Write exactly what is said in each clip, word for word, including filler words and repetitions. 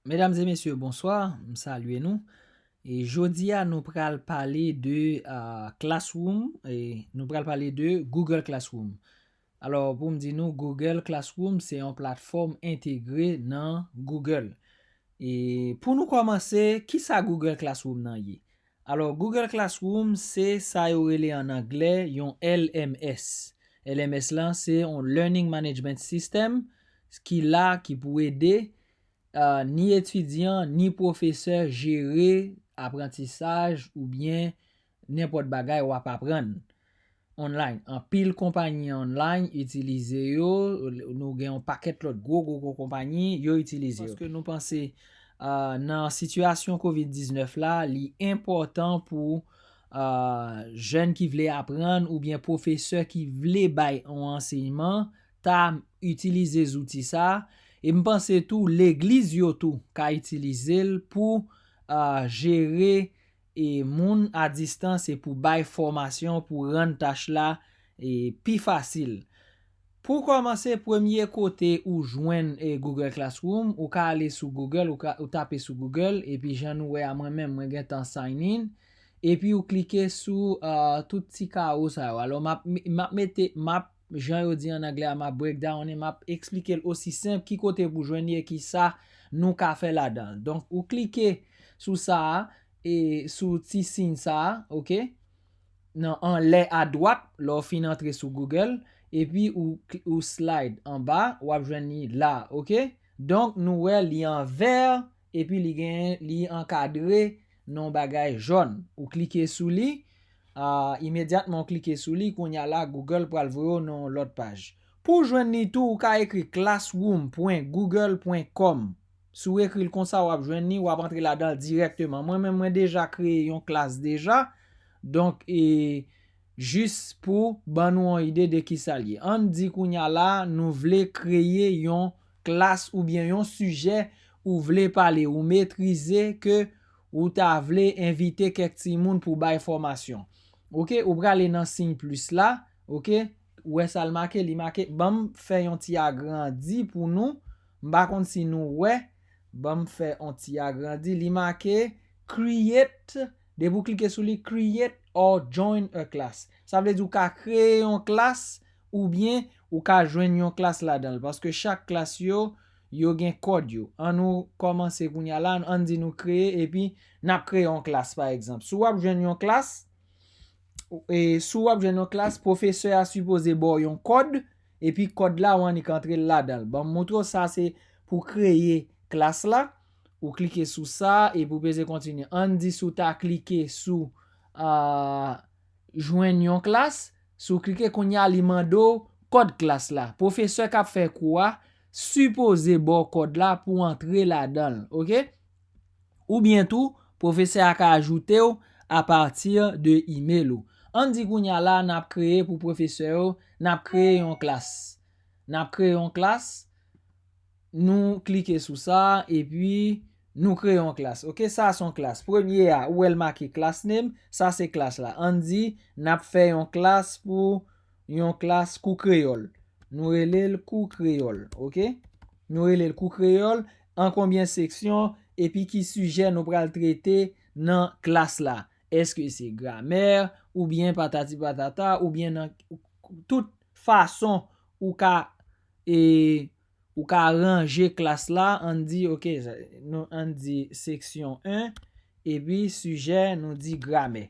Medam e mesye, bonswa, m salye nou. E jodi a, nou pral pale de ah, Classroom, e nou pral pale de Google Classroom. Alò, pou m di nou, Google Classroom se yon platfòm entegre nan Google. E pou nou kòmanse, kisa Google Classroom nan ye? Alò, Google Classroom se sa yo rele an anglè yon L M S. L M S lan se yon Learning Management System ki la, ki pou ede ah, ni etidyan, ni pwofesè jere aprantisaj oubyen nenpòt bagay w ap aprann online. Anpil konpayi online itilize yo, nou gen yon pakèt lòt gwo, gwo, gwo konpayi, yo itilize yo. Paske nou panse ah, nan sitiyasyon kovid diznèf la, li enpòtan pou ah, jèn ki vle aprann oubyen pwofesè ki vle bay yon ansèyman ta itilize zouti sa. E m panse tou legliz yo tou ka itilize l pou ah, jere e moun a distans e pou bay fòmasyon pou rann tach la e pi fasil. Pou kòmanse, premye kote ou jwenn e Google Classroom, ou ka ale sou Google, ou, ka, ou tape sou Google, epi jan nou wè a mwen menm, mwen gentan sign in, epi ou klike sou ah, tout ti kawo sa yo. Alò, m ap, m ap mete, m ap, jan yo di an anglè a, m ap break down, m ap eksplike l osi senp ki kote pou jwenn li e ki sa nou ka fè ladan l. Donk, ou klike sou sa a, e sou ti siy sa a, oke? Nan anlè adwat, lè w fin antre sou Google, epi ou, ou slide anba, w ap jwenn li la, oke? Donk, nou wè li an vè, epi li gen, li ankadre nan yon bagay jòn. Ou klike sou li, ah, imedyatman ou klike sou li, kounye a la, Google pral voye w nan yon lòt paj. Pou w jwenn li tou, ou ka ekri classroom pwen google pwen com. Si w ekri l konsa, w ap jwenn li, w ap antre ladan l dirèkteman. Mwen menm, mwen deja kreye yon klas deja. Donk, e, jis pou ban nou yon ide de kisa l ye. Ann di kounye a la, nou vle kreye yon klas oubyen yon sijè ou vle pale, ou metrize ke ou ta vle envite kèk timoun pou bay fòmasyon. Oke, ou prale nan siy plis la, oke, ou wè sa l make, li make, ban m fè yon ti agrandi pou nou, m pa konn si nou wè, ban m fè yon ti agrandi, li make create, depi w klike sou li, create or join a class. Sa vle di ou ka kreye yon klas oubyen ou ka jwenn yon klas ladan l, paske chak klas yo, yo gen kòd yo. Ann nou kòmanse kounye a la, ann di nou kreye, epi n ap kreye yon klas, pa egzanp. Si w ap jwenn yon klas, e, si w ap jwenn yon klas, pwofesè a sipoze ba w yon kòd, epi kòd la, ou annik antre l ladan l. Ban m montre w, sa se pou kreye klas la. Ou klike sou sa, epi ou peze kontinye. Ann di si w ta klike sou, ah, jwenn yon klas, si w klike kounye a, li mande w kòd klas la. Pwofesè k ap fè kou a sipoze ba w kòd la pou w antre ladan l, oke? Oubyen tou, pwofesè a ka ajoute w apati de imèl ou. Ann di kounye a la, n ap kreye pou pwofesè yo, n ap kreye yon klas. N ap kreye yon klas, nou klike sou sa, epi nou kreye yon klas. Oke, sa se yon klas. Premye a, ou wè l make class name, sa se klas la. Ann di, n ap fè yon klas pou yon klas kou kreyòl. Nou rele l kou kreyòl, oke? Nou rele l kou kreyòl, an konbyen seksyon, epi ki sijè nou pral trete nan klas la. Èske se gramè, oubyen patati patata, oubyen nan tout fason ou ka, e, ou ka ranje klas la, ann di, oke, nou, ann di seksyon en, epi sijè, nou di gramè.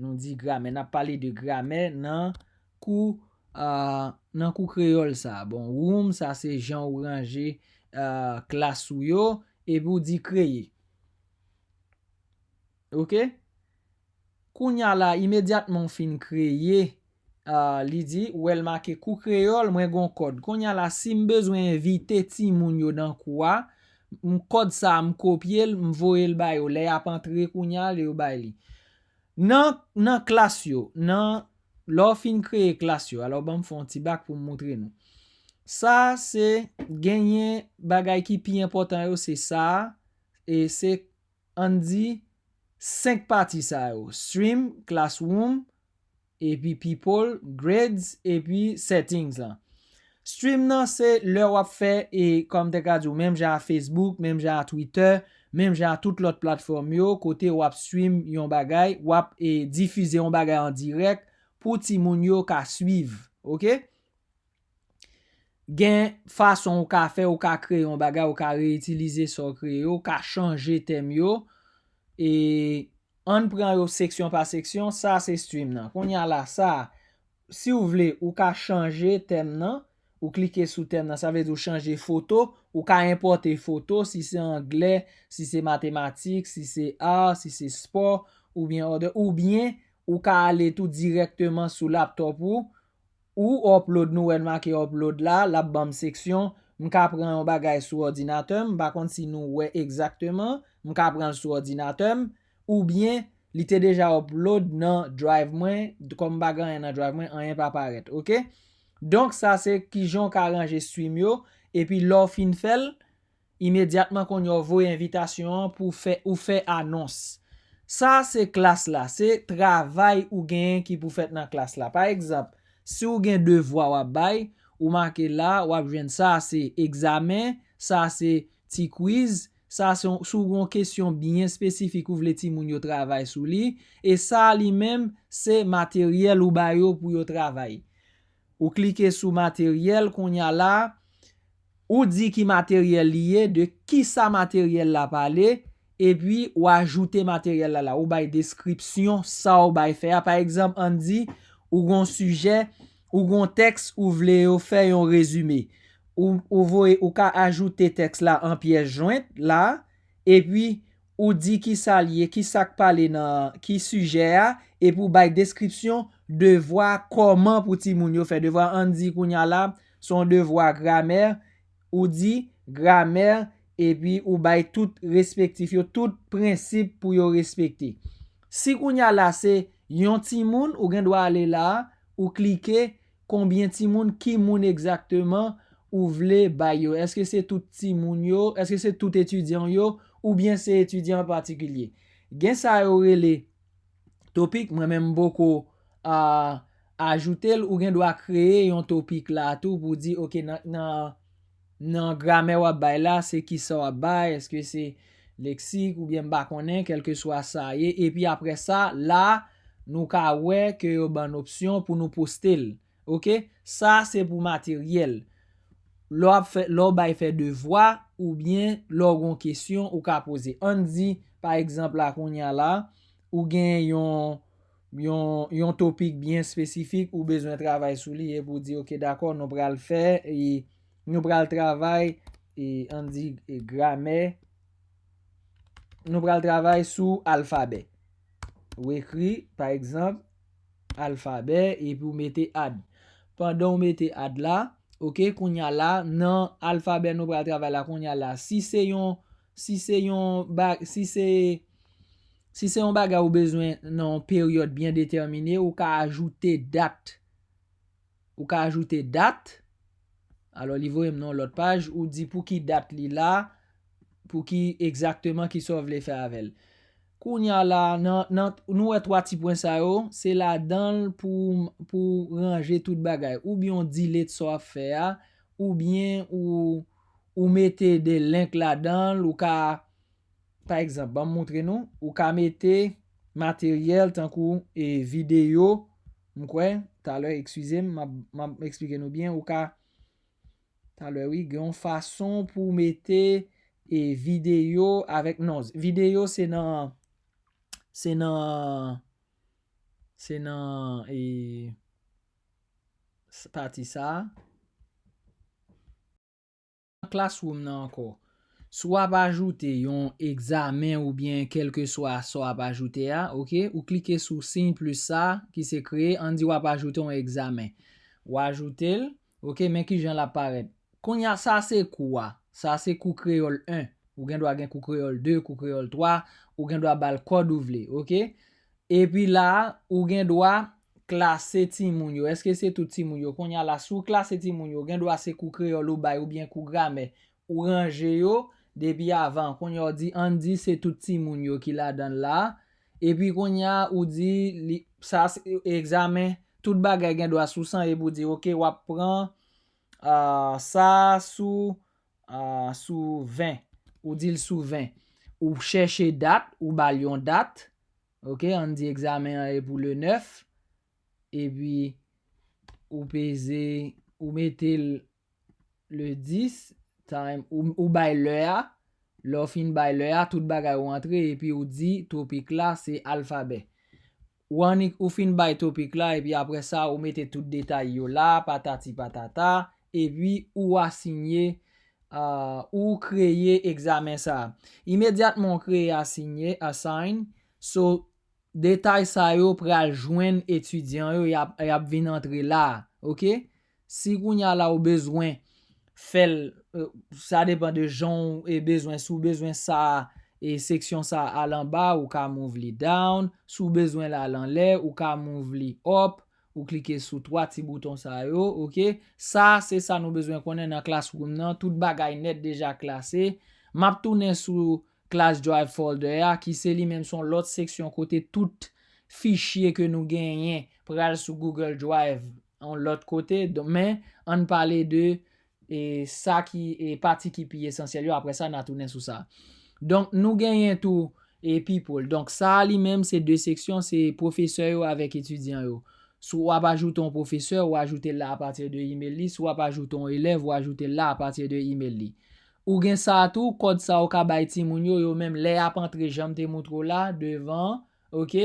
Nou di gramè, n ap pale de gramè nan kou, ah, nan kou kreyòl sa. Bon, room, sa se jan ou ranje, ah, klas ou yo, epi ou di kreye. Oke? Kounye a la, imedyatman w fin kreye, ah, li di, ou wè l make kou kreyòl, mwen gen yon kòd. Kounye a la, si m bezwen envite timoun yo nan kou a, m kòd sa, m kopye l, m voye l ba yo. Lè y ap antre kounye a, lè yo bay li. Nan, nan klas yo, nan, lè w fin kreye klas yo, alò ban m fè yon ti bak pou m montre nou. Sa se genyen bagay ki pi enpòtan yo, se sa, e se ann di, senk pati sa yo, stream, classroom, epi people, grades, epi settings lan. Stream nan se lè w ap fè, e kòm te ka di w, menm jan a Facebook, menm jan a Twitter, menm jan a tout lòt platfòm yo, kote w ap stream yon bagay, w ap e, difize yon bagay an dirèk pou timoun yo ka swiv. Oke? Gen fason ou ka fè, ou ka kreye yon bagay, ou ka reyitilize sa w kreye yo, ou ka chanje tèm yo. E ann pran yo seksyon pa seksyon, sa se stream nan. Kounye a la, sa, si w vle, ou ka chanje tèm nan, ou klike sou tèm nan, sa vle di ou chanje foto, ou ka enpòte foto, si se anglè, si se matematik, si se art, si se spò, oubyen other, oubyen ou ka ale tou dirèkteman sou laptop ou, ou upload, nou wè n make upload la, l ap ban m seksyon, m ka pran yon bagay sou òdinatè m, m pa konn si nou wè egzakteman, m ka pran l sou òdinatè m, oubyen li te deja upload nan drive mwen, kòm m pa gen anyen nan drive mwen, anyen pa parèt, oke? Donk, sa se kijan w ka ranje stream yo, epi lè w fin fè l, imedyatman kounye a w voye envitasyon an pou fè, ou fè anons. Sa se klas la, se travay ou genyen ki pou fèt nan klas la. Pa egzanp, si w gen devwa w ap bay, ou make la, w ap jwenn sa se egzamen, sa se ti quiz, sa se, si w gen yon kesyon byen espesifik ou vle timoun yo travay sou li, e sa li menm se materyèl ou ba yo pou yo travay. Ou klike sou materyèl, kounye a la, ou di ki materyèl li ye, de kisa materyèl la pale, epi ou ajoute materyèl la la. Ou bay deskripsyon sa ou bay fè a. Pa egzanp, ann di, ou gon sijè, ou gon tèks, ou vle yo fè yon rezime. Ou, ou voye, ou ka ajoute tèks la an pyès jwent la, epi ou di ki sa l ye, ki sa k pale nan ki sijè a, epi ou bay deskripsyon devwa kòman pou timoun yo fè devwa. Ann di kounye a la, se yon devwa gramè, ou di gramè, epi ou bay tout respektif yo, tout prensip pou yo respekte. Si kounye a la se yon timoun, ou gen dwa ale la, ou klike konbyen timoun, ki moun egzakteman ou vle bay yo. Èske se tout timoun yo? Èske se tout etidyan yo? Oubyen se etidyan an patikilye? Gen sa yo rele topik, mwen menm m poko a, ajoute l, ou gen dwa kreye yon topik la tou pou di, oke, nan, nan, nan gramè w ap bay la, se kisa w ap bay, èske se leksik oubyen m pa konnen, kèlkeswa sa ye. Epi apre sa, la, nou ka wè ke yo ban n opsyon pou nou poste l. Oke? Sa se pou materyèl. Lè w ap fè, lè w bay fè devwa, oubyen lè w gen yon kesyon ou ka poze. Ann di, pa egzanp la, kounye a la, ou gen yon, yon, yon topik byen espesifik ou bezwen travay sou li, epi w di, oke, dakò, nou pral fè, e, nou pral travay, e, ann di, e, gramè, nou pral travay sou alfabè. Ou ekri, pa egzanp, alfabè, epi w mete add. Pandan w mete add la, oke, kounye a la, nan alfabè nou pral travay la, kounye a la, si se yon, si se yon ba-, si se, si se yon bagay ou bezwen nan yon peryòd byen detèmine, ou ka ajoute dat. Ou ka ajoute dat. Alò, li voye m nan yon lòt paj, ou di pou ki dat li la, pou ki egzakteman ki sa w vle fè avè l. Kounye a la, nan, nan, nou wè twa ti pwen sa yo, se ladan l pou, pou ranje tout bagay. Oubyen w delete sa w ap fè a, oubyen ou, ou mete de link ladan l, ou ka, pa egzanp, ban m montre nou, ou ka mete materyèl tankou, e, videyo, m kwè, talè, eskize m, m ap, m ap eksplike nou byen, ou ka, talè, wi, gen yon fason pou w mete, e, videyo avèk, non, videyo se nan, se nan, se nan, e, s-, pati sa a. Classroom nan ankò. Si w ap ajoute yon egzamen oubyen kèlkeswa sa w ap ajoute a, oke, ou klike sou siy plis sa a ki se kreye, ann di w ap ajoute yon egzamen. Ou ajoute l, oke, men kijan l ap parèt. Kounye a, sa se kou a. Sa se kou kreyòl en. Ou gen dwa gen kou kreyòl de, kou kreyòl twa, ou gen dwa ba l kòd ou vle, oke? Epi la a, ou gen dwa klase timoun yo. Èske se tout timoun yo? Kounye a la, si w klase timoun yo, gen dwa se kou kreyòl ou bay oubyen kou gramè. Ou ranje yo depi avan. Kounye a, w di, ann di se tout timoun yo ki ladan l la. Epi kounye a, ou di, li, sa se egzamen, tout bagay gen dwa sou san, epi w di, oke, w ap pran, ah, sa sou, ah, sou ven. Ou di l sou ven. Ou chèche dat, ou ba l yon dat. Ok, ann di egzamen an e pou le nèf. Epi, ou peze, ou mete l le dis, time, ou, ou bay lè a. Lè w fin bay lè a, tout bagay ou antre, epi ou di topik la se alfabè. Ou annik, ou fin bay topik la, epi apre sa, ou mete tout detay yo la, patati patata, epi ou asinye, ah, ou kreye egzamen sa. Imedyatman ou kreye asinye, assign, so, detay sa yo pral jwenn etidyan yo, y ap, y ap vin antre la, ok? Si kounye a la ou bezwen fè l, eh, sa depann de jan w, eh, bezwen, si w bezwen sa, eh, seksyon sa al anba, ou ka move li down, si w bezwen l al anlè, ou ka move li up, ou klike sou twa ti bouton sa yo, ok? Sa, se sa nou bezwen konnen nan Classroom nan, tout bagay nèt deja klase. M ap tounen sou Class Drive folder a, ki se li menm se yon lòt seksyon kote tout fichye ke nou genyen pral sou Google Drive yon lòt kote. Don-, men, ann pale de, e, sa ki, e, pati ki pi esansyèl yo. Apre sa, n a tounen sou sa. Donk, nou genyen tou, e, people. Donk, sa a li menm, se de seksyon, se pwofesè yo avèk etidyan yo. Si w ap ajoute yon pwofesè, ou ajoute l la apati de email li. Si w ap ajoute yon elèv, ou ajoute l la apati de email li. Ou gen sa a tou, kòd sa a ou ka bay timoun yo, yo menm lè y ap antre, jan m te moutre w la, devan, ok?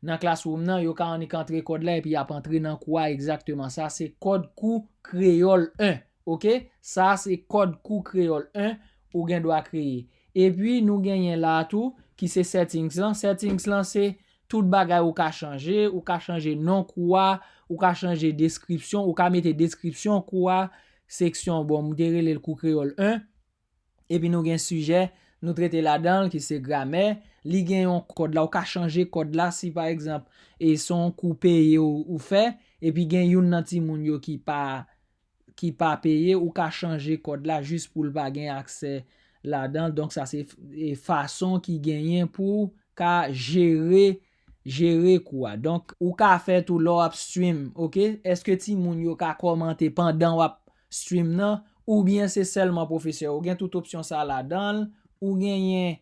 Nan Classroom nan, yo ka annik antre kòd la, epi y ap antre nan kou a egzakteman. Sa se kòd kou kreyòl en, ok? Sa se kòd kou kreyòl en ou gen dwa kreye. Epi nou genyen la a tou, ki se settings lan. Settings lan se tout bagay ou ka chanje, ou ka chanje non kou a, ou ka chanje deskripsyon, ou ka mete deskripsyon kou a, seksyon, bon, m te rele l kou kreyòl en. Epi nou gen sijè, nou trete ladan l, ki se gramè. Li gen yon kòd la, ou ka chanje kòd la si, pa egzanp, e se yon kou peye ou, ou fè, epi gen youn nan timoun yo ki pa, ki pa peye, ou ka chanje kòd la jis pou l pa gen aksè ladan l. Donk, sa se f-, e fason ki genyen pou w ka jere, jere kou a. Donk, ou ka fè tou lè w ap stream, ok? Èske timoun yo ka kòmante pandan w ap stream nan? Oubyen se sèlman pwofesè? Ou gen tout opsyon sa ladan l. Ou genyen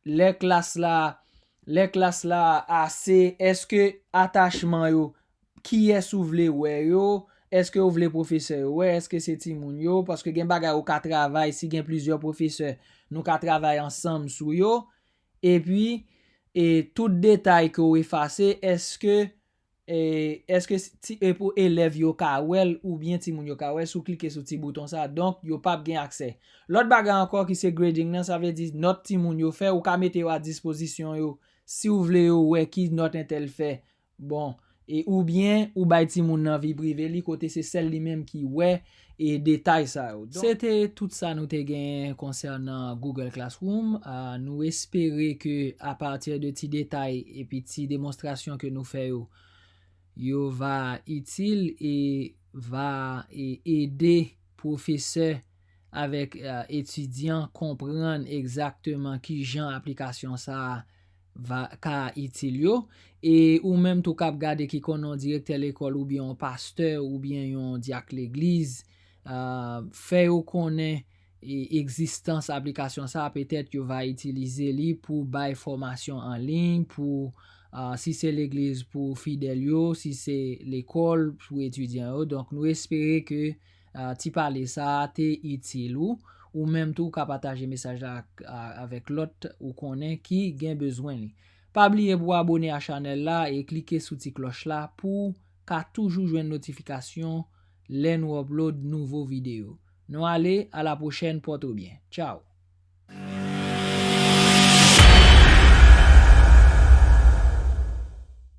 lè klas la, lè klas la ase, èske atachman yo, kiyès ou vle wè yo, èske ou vle pwofesè yo wè, èske se timoun yo, paske gen bagay ou ka travay, si gen plizyè pwofesè, nou ka travay ansanm sou yo, epi, e tout detay ke w efase, èske, e, èske s-, ti, e pou elèv yo ka wè l, oubyen timoun yo ka wè l, si w klike sou ti bouton sa, donk, yo p ap gen aksè. Lòt bagay ankò ki se grading nan, sa vle di nòt timoun yo fè, ou ka mete yo a dispozisyon yo, si w vle yo wè ki nòt entèl fè, bon, e oubyen ou bay timoun nan vi prive li, kote se sèl li menm ki wè, e detay sa yo. Donk, se te tout sa nou te gen konsènan Google Classroom. Ah, nou espere ke apati de ti detay epi ti demonstrasyon ke nou fè yo, yo va itil e va, e, ede pwofesè avèk, eh, etidyan konprann egzakteman ki jan aplikasyon sa a va, ka itil yo. E ou menm tou k ap gade ki konnen yon direktè lekòl oubyen yon pastè oubyen yon dyak legliz, ah, fè yo konnen, e, egzistans aplikasyon sa a, petèt yo va itilize li pou bay fòmasyon an liy, pou, ah, si se legliz pou fidèl yo, si se lekòl pou etidyan yo. Donk, nou espere ke ah, ti pale sa a te itil ou, ou menm tou w ka pataje mesaj la ak, a, avèk lòt ou konnen ki gen bezwen li. Pa bliye pou w abone a chanèl la e klike sou ti klòch la pou w ka toujou jwenn notifikasyon lè nou upload nouvo videyo. Nou ale, a la pwochèn, pòte w byen. Tchaw!